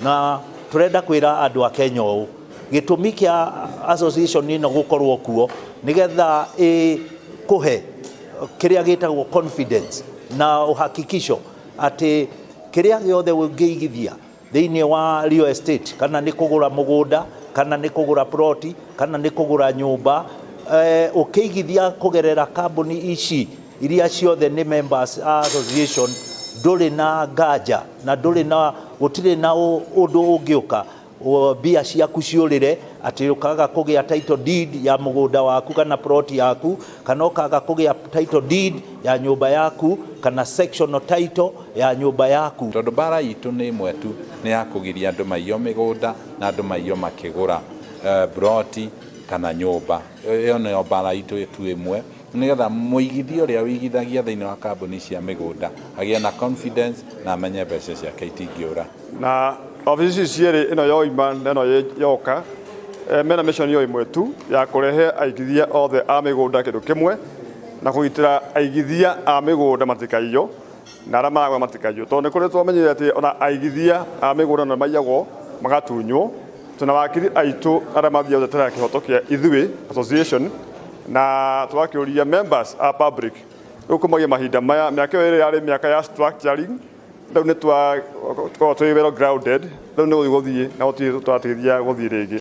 Na tũrenda kwĩra andũ a Kenya ũũ, gĩtũmi kĩa association ĩno gũkorwo kuo nĩgetha ĩkũhe kĩrĩa gĩtagwo confidence na uhakikisho atĩ kĩrĩa gĩothe ũngĩigithia thĩinĩ wa real estate, kana nĩ kũgũra mũgũnda, kana nĩ kũgũra ploti, kana nĩ kũgũra nyũmba, ũkĩigithia kũgerera kambuni ici iria ciothe nĩ members a association, ndũrĩ na nganja na ndũrĩ na gũtirĩ na ũndũ ũngĩũka mbia ciaku ciũrĩre, atĩ ũkaga kũgĩa title deed ya mũgũnda waku kana plot yaku, kana ũkaga kũgĩa title deed ya nyũmba yaku, kana sectional title ya nyũmba yaku. Tondũ mbara itũ nĩ ĩmwe tu, nĩ ya kũgiria andũ maiywo mĩgũnda na andũ maiywo makĩgũra broti kana nyũmba. Ĩyo nĩyo mbara itũ tu ĩmwe, nĩgetha mũigithia ũrĩa ũigithagia thĩinĩ wa kambuni cia mĩgũnda agĩe na confidence na amenye mbeca ciake itingĩũra. Na obici ici cierĩ, ĩno yoima na ĩno yoka, mena mission o ĩmwe tu ya kũrehe aigithia othe a mĩgũnda kĩndũ kĩmwe na kũgitĩra aigithia a mĩgũnda matikaiywo na arĩa maragũra matikaiywo, tondũ nĩ kũrĩ twamenyire atĩ ona aigithia a mĩgũnda nĩ maiyagwo magatunywo. Tuna wakiri aitũ arĩa mathiaga gũtetera kĩhoto kĩa ithuĩ association, na twakĩũria members a public rĩu kumagia mahinda maya, mĩaka ĩyo ĩrĩ yarĩ mĩaka ya structuring. Rĩu nĩ twakorwo twĩ well grounded, rĩu nĩ gũthiĩ gũthiĩ na gũtirĩ tũrateithia gũthiĩ rĩngĩ.